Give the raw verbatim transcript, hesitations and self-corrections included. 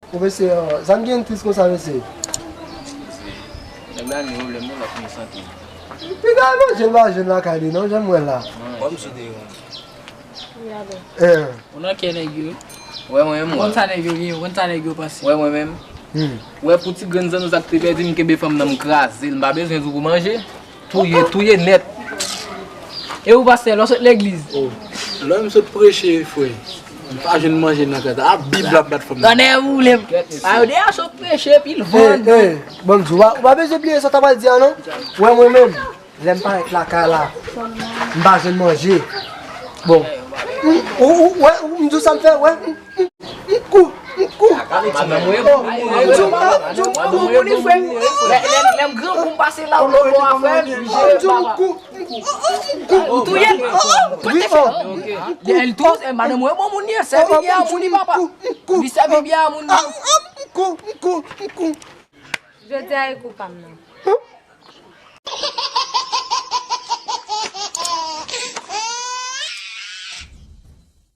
Pwofesè, sa m gen tris konsa, mesye. Nèg la ni pwoblèm non, l ap ni sante. Piga manje l pa jwenn lakay li non, jan m wè la. Kòmsi de yon. Eh. Ou nan kè nèg yo. Wè mwen menm, wè. Konn sa nèg yo gen, konn sa nèg yo panse. Wè mwen menm. Hmm. Wè pou ti grenn zanno sa k te pèdi, m kenbe fanm nan, m kraze l, m pa bezwen di w pou manje. Touye, touye nèt. E ou pastè, lè w sot legliz? Oh. Lè m sot preche, frè, m pa jwenn manje nan kay la. A Bib la m bat fanm nan. Tande boule m. A yo deja sot preche, epi l vann. Eh, eh, bon, m di w, ou pa bezwen bliye sa w ta pral di a non. Wè mwen menm, lè m parèt lakay la, m pa jwenn manje. Bon, ou, ou, wè, m di w sa m fè, wè. M kou, m kou. Madanm ou e bon moun, e frè. Lè, lè, lè m granmoun pase la, ou lòbò a frè. M kou, m kou, m kou. Ou touye l. Wi, oh. Lè l tou, e madanm ou e bon moun ye, sèvi byen a moun li, papa. Li sèvi byen a moun li. M kou, m kou, m kou. Jodi a e kou pa m nan.